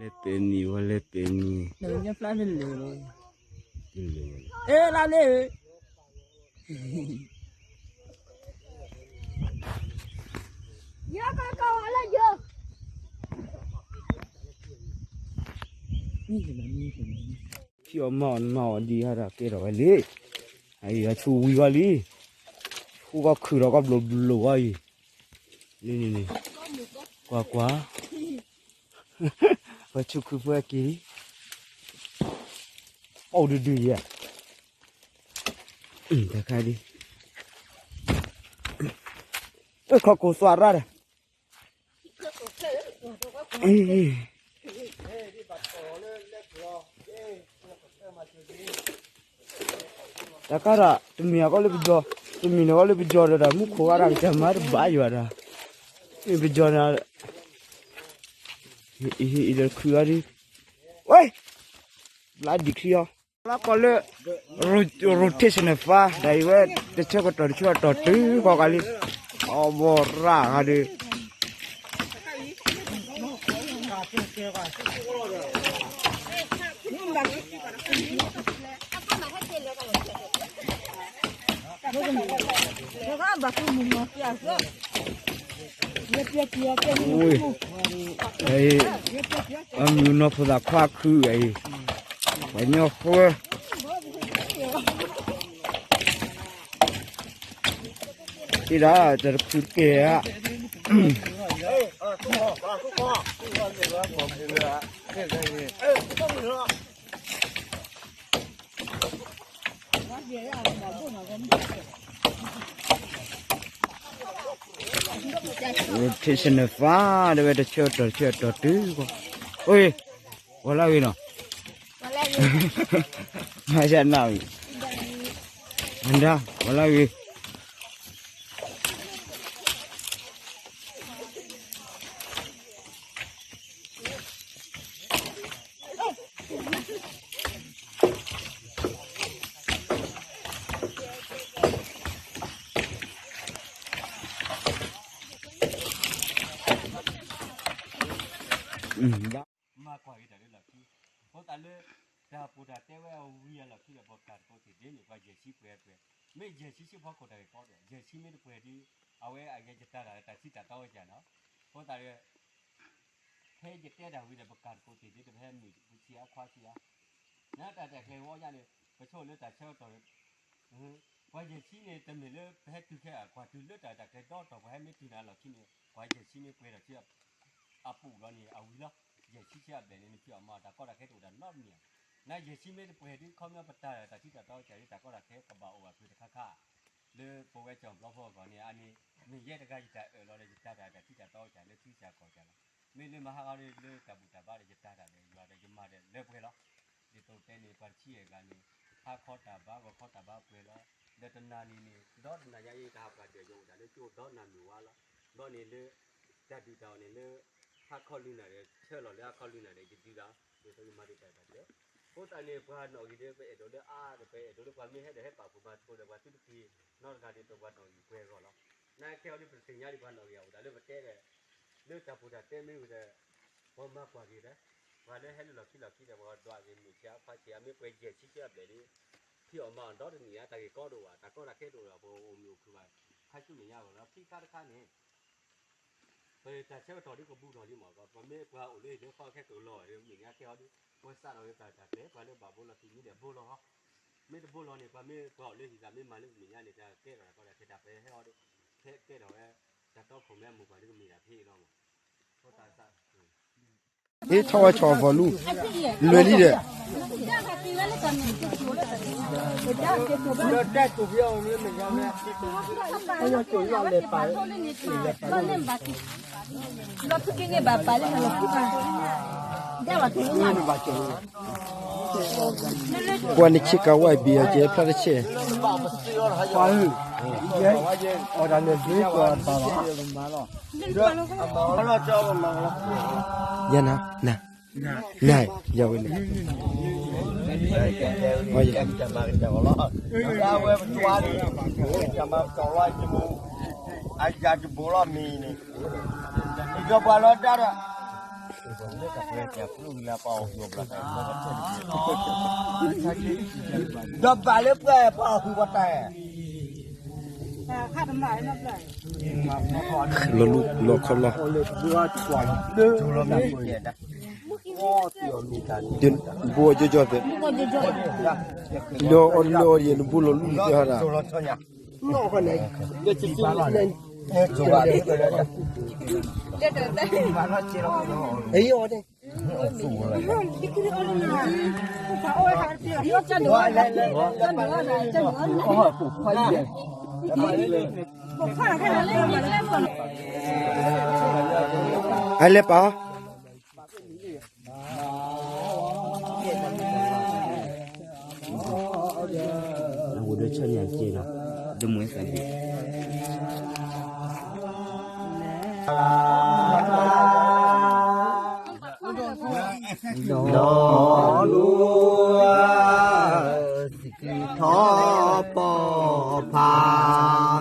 လဲၤပဲာ်နံၤဝဲလဲၤပဲာ်နံၤ, အဲလါလ့, ဖံအီၣ်မၤအီၣ်မၤအီၣ်ဒံးဟါဒီးကဲထီၣ်ဝဲလံ, အံၤအဆူဝံၤဝဲလံ, ဆူကီၢ်ခုၣ်ဒီးကီၢ်ဘျိးဘျိးဝဲအံၤ, န့ၣ်န့ၣ်န့ၣ်, ကွၢ်ကွၢ် ပှၤဆူခုဖဲက့ၤ, အိၣ်ဒုဒုယဲ, တခါဒံး, ခီၣ်ခိၣ်သွါရၣ်ဒီး, တၢ်ကါဒီး တမ့ၢ်အကီလၢပယီၤ, တမ့ၢ်န့ၣ်ကီလၢပယီၤဒီး မူခိၣ်ဂၤဒၣ်ကစၢ်မၤတဘၣ်ယွၤဒီး, ပယီၤန့ၣ်, အံၤဒီးခုဂၤဒု, ဝဲ, ဘျါဒံးချံအီၤ, လၢကီၢ်လၢ rotation န့ၣ် ဖါ ဒီးအံၤဝဲ တဆၢကတီၢ်တဆၢကတီၢ်တုၤဃီဂၤလံ, အဘီရၣ်ဂၤဒုး အမုၢ်နီၢ်ဖိသၣ်ခွါခုအံၤ, ပှၤညီဃၢ, အံၤဒီးတရဖုတကဲဧါ rotation န့ၣ် ဖါ ဒီးဝဲတဆၢကတီၢ်တဆၢကတီၢ်တုၤဃီ, အိ, ဝဲလၢဂ့ၤနီၤ, မၤစၢ်နၢ်ဝံၤ, မၤဒါ ဝဲလၢဂ့ၤ မၤကွၢ်က့ၤတၢ်လၢလီၢ်ခံ, အဃိသတးလၢ တၢ်ပူၤတၢ်တဲဝဲအဝံၤအလီၢ်ခံဒီး ပကၤတကိးသ့ၣ်ဒ့န့ၣ် ပှၤယဲၢ်ဆံပှဲၤပှဲၤ, မ့ၢ်ယဲၢ်ဆံဆံဖီခိၣ်တၢ်ဂ့ၢ်ကီဒီး ယဲၢ်ဆံမ့ၢ်တပှဲၤဒီး အဝဲအဂဲၤယတၢ်တၢ်တၢ်ထံတၢ်တီဝဲကၢ်နီၤ, အဃိသတးဒီး ဖဲယတဲတၢ်ဝံၤဒီး ပကၤတကိးသ့ၣ်ဒ့ တပဟဲမ့ၢ်ပဆံးအခွါဆံးအါ နတၢ်တဲာ်ကျဲၤဝဲညါန့ၣ် ပဆိလၢတၢ်ဆၢကတီၢ် ပှၤယဲၢ်ဆံန့ၣ် တမ့ၢ်လၢပဟဲတုၤခဲအံၤ ကွၢ်တုၤလၢတၢ်တၢ်ကျဲၤဒီတီၢ် ပှၤဟဲမ့ၢ်တုၤနၤလီၢ်ခံန့ၣ် ပှၤယဲၢ်ဆံမ့ၢ်ပှဲၤဒီးဆံ အပူၤလီၤန့ၣ် အဝံၤလီၤ. ယဲၢ်ဆံဆံအဘျဲၣ်န့ၣ် နဖံးအီၣ်မၤအီၣ်တၢ်ကီတၢ်ခဲတအိၣ်တၢ်နီတမံၤဧါ. နယဲၢ်ဆံမ့ၢ်တပှဲၤဒ်ခီပညီပတၢ်တၢ်ထံတၢ်တီကစၢ်ဒ်တၢ်ကီတၢ်ခဲကဘၣ်အိၣ်ဘၣ်ဖုးတခါခါ လၢပဝဲကၠီၣ်ဘျီဖိအဂီၢ်န့ၣ် အန့ၣ် မ့ၢ်ယဲတဂၤယတၢ်အၢၣ်လီၤဒီး ယတၢ်တၢ်တၢ်ထံတၢ်တီကစၢ်လၢထံကစၢ်ကီၢ်ကစၢ်လီၤ. မ့ၢ်လၢမဟါခီလၢတၢ်ဘူၣ်တၢ်ဘါဒီး ယတၢ်တၢ်ဒီးယွၤဒီးယမၤဒီးလၢပှဲၤလီၤ. ဒ်သိးတဲန့ၣ် ပှၤတဆံယဲၢ်ဂၤန့ၣ် ဟါခီတၢ်ဘါ ဂီၤခီတၢ်ဘါပှဲၤလီၤ. ဒီးတနၤန့ၣ်န့ၣ် ဒီတနၤညါအံၤ တၢ်ဟးပှၤဒၢးယိၤအိၣ်ဒၣ်လၢကၠိဒီနၤမုၢ်ဝါလီၤ. ဒီးန့ၣ်လၢ တၢ်ဒုၣ်တၢ်အီၣ်န့ၣ်လၢ ဟါခီလွံၢ်နၣ်ရံၣ် ဆၢလီၤလၢဟါခီလွံၢ်နၣ်ရံၣ် ယဒုးလီၤ ဒ်သိးယမၤဒံးတၢ်တၢ်ကျဲၤ. အဃိသတးန့ၣ် ပှၤနီၣ်ဂံၢ်ဒီး ပအဲၣ်ဒိးလၢအါဒီး ပအဲၣ်ဒိးလၢပှၤမ့ၢ်ဟဲဒီးဟဲပာ်ဖှိၣ်မၤသကိးဒီးပှၤသုတက့ၢ် နီတဂၤဒ်သိးပှၤနီၣ်ဂံၢ်ပှဲၤအဂီၢ်လီၤ. နခဲအံၤဒ်ပသ့ၣ်ညါဒံးပှၤနီၣ်ဂံၢ်အအိၣ်ဒၣ်လၢပတဲဒီး လၢတၢ်ပူၤတၢ်တဲမ့ၢ်ဝံၤဒီး ပှၤမၤကွၢ်က့ၤဒီး ပှၤလၢဟဲလၢလီၢ်ခံလီၢ်ခံဒီး ပှၤဒွးက့ၤမုၢ်ဆါဖါဆါ အမ့ၢ်ပှဲၤယဲၢ်ဆံဆံအဘျဲၣ်ဒ် ဖံးအီၣ်မၤအီၣ်ဒီတနံၣ်ဧါ တၢ်ဂ့ၢ်ကီတအိၣ်ဘၣ် တၢ်ကီတၢ်ခဲတအိၣ်ဒီး ပအိၣ်မုာ်အိၣ်ခုၣ်ဘၣ် ခါဆူမဲာ်ညါအဂီၢ်လီၤ. ခံခါတခါန့ၣ် ပတၢ်ဆၢကတီၢ်ဒ်ကဘူးထီၣ်လံမး ပမ့ၢ်ပှၤအိၣ်လၢဟံၣ်လၢဃီခဲကလီၤ မဲာ်ညါခဲအံၤဒ် ပှၤစးထီၣ်က့ၤတၢ်တၢ်ကျဲၤ ပှၤလၢဘၣ်ဘိလီၤတံၢ်မံၤဒီးဘိလီၤဟီ မ့ၢ်တဘိလီၤန့ၣ် ပှၤမ့ၢ်ပှၤအိၣ်လၢဟံၣ်သးမ့ၢ်မၤလၢမဲာ်ညါန့ၣ် တၢ်ကဲထီၣ်တၢ်ကီတၢ်ခဲတၢ်ပှဲၤဟဲအီၤဒီး ဟဲကဲထီၣ်ဝဲ တၢ်တီခိၣ်မဲအမိၢ်ပှၢ်လၢကမ့ၢ်တၢ်ဖဲအံၤလီၤမး အ့ ထီၣ်ဝဲဆီၣ်အဖီလူ လွဲၤလံဒီး ပှၤနဆ့ကၤဝဲဘံၣ်အကဲဖျါတဆဲး ပှၤအံၤ အီၣ်တၢ်လၢာ်လၢပှၤဘၣ်ဘၣ် ယၤနၤ နၤ နၤ ယၤဝဲန့ၣ် အဝဲပတွၤလံ တၢ်မၤကတီၢ်လီၤ အယၤတဘိလီၤမံၤန့ၣ် ဒီးပှၤလီၤဒါဒီး ဒီးဘၣ်လၢပှၤပှၤအီၣ်ဃုာ်ပှၤတၢ် လီၤလူလီၤခီလီၤ ဘိကၠီကၠီသ့ၣ် လၢအီၣ်လၢအီၣ်ယဲၢ်နဘိလီၤလူသ့ၣ်ဟါဒၣ် အလဲၤပာ် အဝဲဒၣ်ဆၢန့ၣ်အကဲလီၤ ဒမုၢ်သးဘ့ၣ် ဒီးလူ ထီၣ်ပီၢ်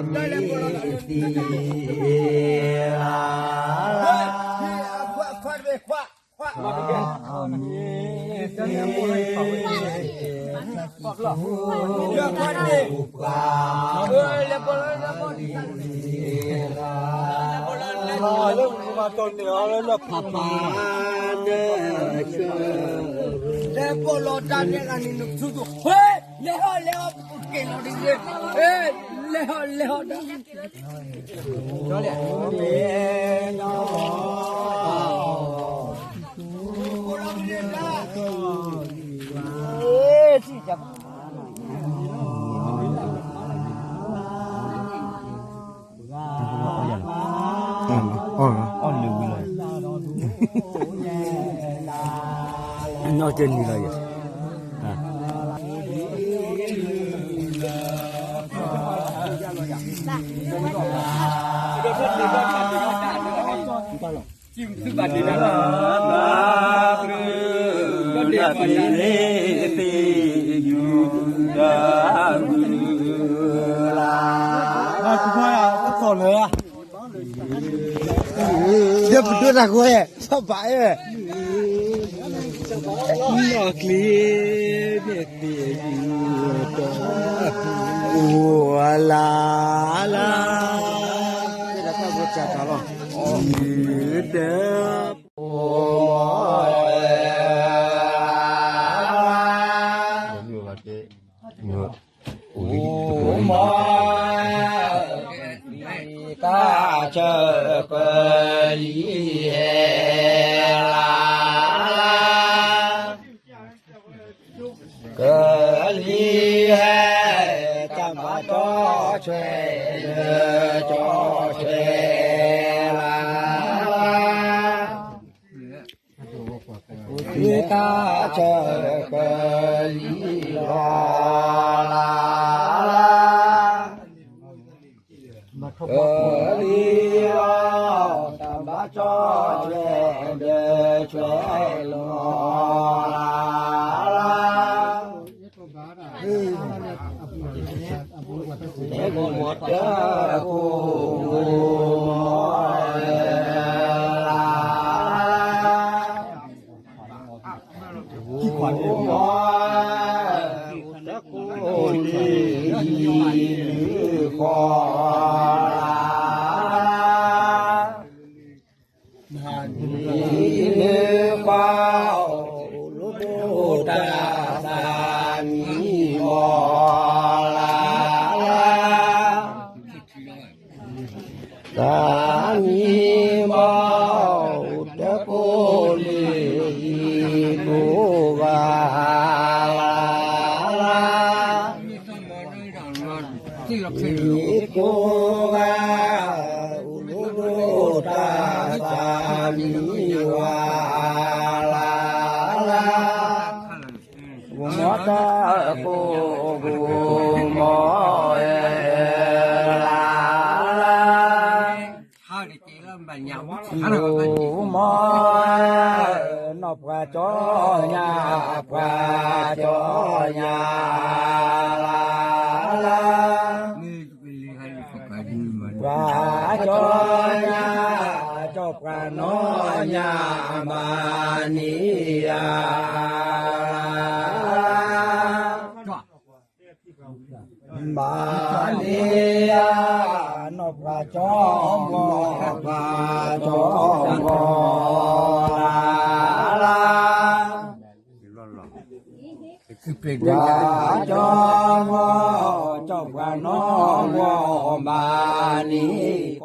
ဖး မ့ၢ်သံ လဲၤပီၢ်လီၤတၢ်နဲၣ်ဂၤန့ၣ် နသူသူ ဟဲ လဲၤဟီၣ်လဲၤဟီၣ် က့ၤလီၤဒ်န့ၣ် ဟဲ လဲၤဟီၣ်လဲၤဟီၣ်ဒီး ဒီးပဒိတၢ်ဃိ စီၤပၤအဲၣ် နီၢ်ကျ့ မ့ၢ်သ့ၣ်ယူၢ်ဒီး အိၣ်အလါလါ တၢ်ဘိၣ်တၢ်တၢ်လီၤ ဒီး အိၣ်မး တၢ်ဆၢကလံၤဟဲ ကလံၤဟဲ တၢ်ဘၣ်တီဆှဲ လၢတီဆှဲလါ တၢ်ဆၢကလံၤလီၤလါလါ ကလံၤလီၤ တၢ်ဘၣ်တီဆှဲ ဒီးဆှဲလီၤလါလါ တၢ်ကိၢ်မီၤတၢ်ကိၢ်မီၤ တၢ်ကိၢ်လံၤဃီ မ့ၢ်လၢပှၤအိၣ်လၢတၢ်သးမံမီၢ်လါလါ သးမံမီၢ် တၢ်ကိၢ်လံၤဘိးဘၣ်လါလါ ကိၢ်ဂၤ အိၣ်လၢတၢ်သးမံဝါလါလါ ဂီၤမီတၢ်ကိၢ်ဂီၤမီ လါလါ ဂီၤမီ နီၢ်ပှၤကၠီညါ ပှၤကၠီညါ လါလါ ပှၤကၠီညါ ကၠီ ပှၤနီၢ်ညါဘၣ်န့ၣ်ဧါ, ဘၣ်န့ၣ်ဧါ, နီၢ်ပှၤကၠီမီၤ ပှၤကၠီမီၤလၢ်လၢ်, ပှၤကၠီမီၤ ကၠီပှၤနီၢ်မီၤဘၣ်န့ၣ်